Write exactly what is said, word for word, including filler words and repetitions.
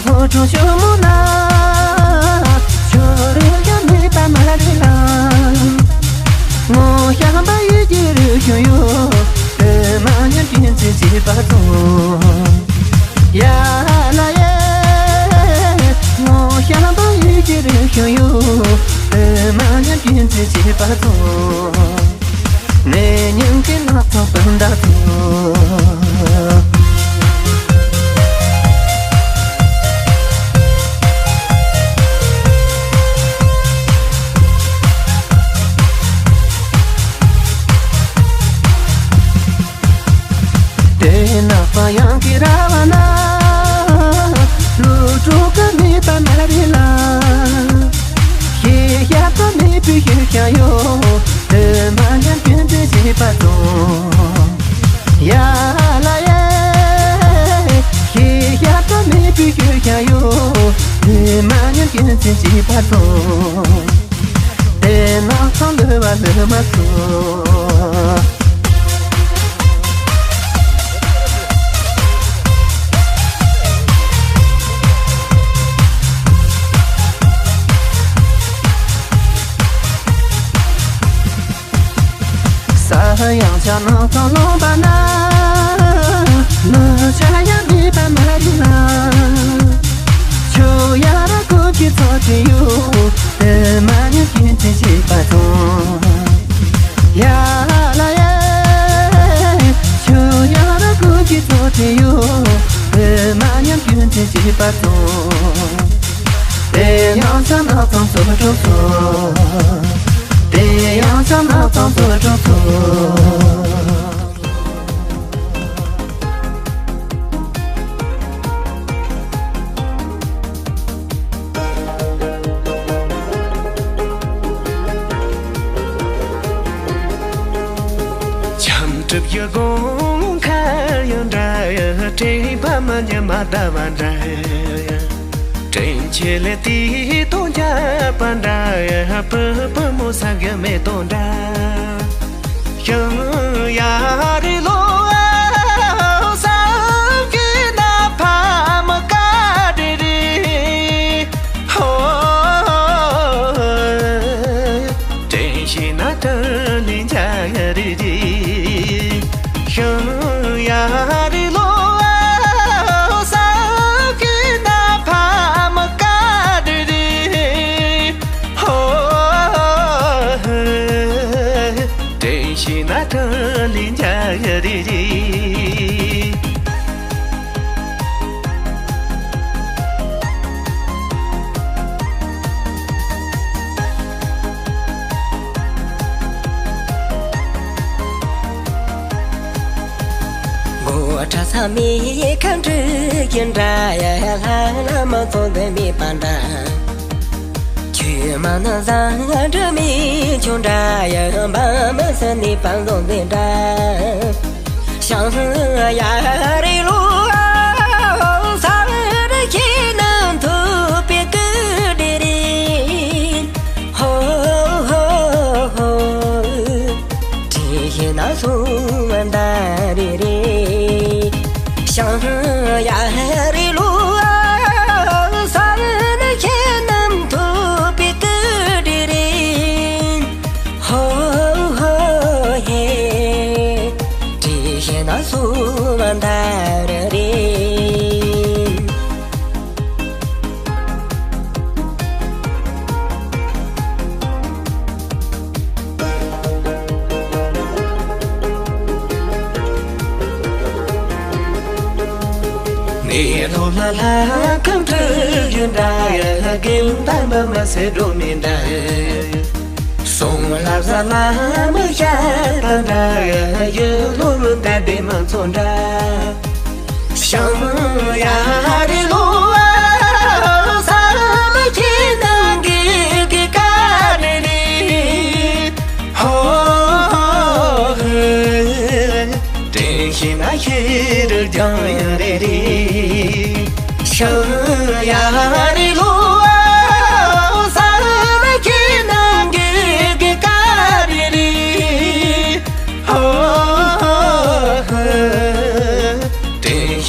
ཁོ་ཁྲོ་ཞོ་མོ་ན། ཁྱོད་རེ་ཡང་མེད་པ་མ་རེད་ལ། ངོ་ཤ་བ་ཡི་གེ་རུ་ཤོ་ཡོ། དེ་མ་ཉམས་སྐྱོན་ཚེ་བྱེད་པ་ཚོ། ཡ་ལ་ཡ། ངོ་ཤ་བ་ཡི་གེ་རུ་ཤོ་ཡོ། དེ་མ་ཉམས་སྐྱོན་ཚེ་བྱེད་པ་ཚོ། ནས་ཉིན་གྱི་ནགས་ཚལ་སྤུན་ཟླ་ཚོ། དེ་ནགས་ཚལ་ཡང་གི་ར་བ་ན། ལུས་སྲོག་གི་མེད་པ་མ་རེད་ལ། ཤེས་བྱ་གི་མེད་པའི་ཤེས་བྱ་ཡོད། དེ་མ་ཉམས་སྐྱོན་དེ་བྱེད་པ་ཚོ། ཡ་ལ་ཡ། ཤེས་བྱ་གི་མེད་པའི་ཤེས་བྱ་ཡོད། དེ་མ་ཉམས་སྐྱོན་དེ་བྱེད་པ་ཚོ། དེ་ནགས་ཚལ་ལུས་པ་ལུས་མ་ཚོ། ས་ཡང་ཆ་ནགས་ཚལ་ལོངས་པ་ན། ལུས་བྱ་ཡང་མེད་པ་མ་རེད་ལ། ཆུ་ཡ་ར་ཀུ་ཅི་ཚོ་ཅི་ཡོད། དེ་མ་ཉམས་སྐྱོན་དེ་བྱེད་པ་ཚོ། ཡ་ལ་ཡ། ཆུ་ཡ་ར་ཀུ་ཅི་ཚོ་ཅི་ཡོད། དེ་མ་ཉམས་སྐྱོན་དེ་བྱེད་པ་ཚོ། དེ་ཡང་ཆ་ནགས་ཚལ་ཚོ་གྲོགས་ཚོ། དེ་ཡང་ཆ་ནགས་ཚལ་ཚོ་གྲོགས་ཚོ། འཆམ་གྲིབ་ཡི་གོང་ཁ་ཡི་འདྲ། དྲན་པ་མ་ཉམས་མ་འདའ་བ་འདྲ། དྲན་ཆེ་ལས་དེའི་དོན་རྒྱབ་པ་འདྲ། པུ་པུ་མོ་ས་གི་མེ་ཏོག་འདྲ། ཞིང་ཡ་རི་ལོ་བསམ་གྱི་ན་ཕ་མ་ཀ་རེ་རེ། ཧོ། དྲན་ཤེས་ན་དྲིན་ལན་འཇལ་རེ་རེ། ཞིང་ཡ་རི་ལོ་བསམ་གྱི་ན་ཕ་མ་ཀ་རེ་རེ། ཧོ། དྲན་ཤེས་ན་དྲིན་ལན་འཇལ་རེ་རེ། མགོ་ཁྲ་ས་མི་ཁམས་འདྲ་ཡ་ལྷ་ལ་མ་ཚོགས་འདི་མེད་པ་འདྲ། ཆོས་མ་ན་བཟང་འདྲ་མི་ཆུང་འདྲ་ཡ་འབའ་མ་ས་ནི་པང་ལོ་འདི་འདྲ། ཞང་ཡ་རི་ལུ་ས་རི་ཁྱི་ནང་ཐུག་པའི་ཀུ་དི་རི། ཧོ་ཧོ་ཧོ། དྲི་ཞིམ་ན་སུ་མ་འདའ་རི་རི། ཞང་ཡ་རི་ལུ་ས་ནི་ཁྱེད་རྣམས་ཐུག་པའི་ཀུ་དི་རི། ཧོ་ཧོ་ཧེ། དྲི་ཞིམ་ན་སུ་མ་འདའ་རི་རི། ནེ་ལོ་ལ་ལ་ཁམས་ཁྲི་ཡོད་འདྲ། དགེ་འདུན་པ་མ་སེ་འགྲོ་མི་འདྲ། སོང་ལ་ཟ་ལ་མི་ཤ་ད་འདྲ། ཡུལ་ལོ་མི་འདྲ་བདེ་མ་ཚོ་འདྲ། ཞང་ཡ་རི་ལོ་བསམ་གྱི་ནང་གི་གི་ཀ་རེ་རེ། ཧོ་ཧོ་ཧོ། དྲན་ཤེས་ན་ཤེས་རིག་ཀྱང་ཡང་རེ་རེ། ཞང་ཡ་རི་ལོ་བསམ་གྱི་ནང་གི་གི་ཀ་རེ་རེ། ཧོ་ཧོ་ཧོ། དྲན་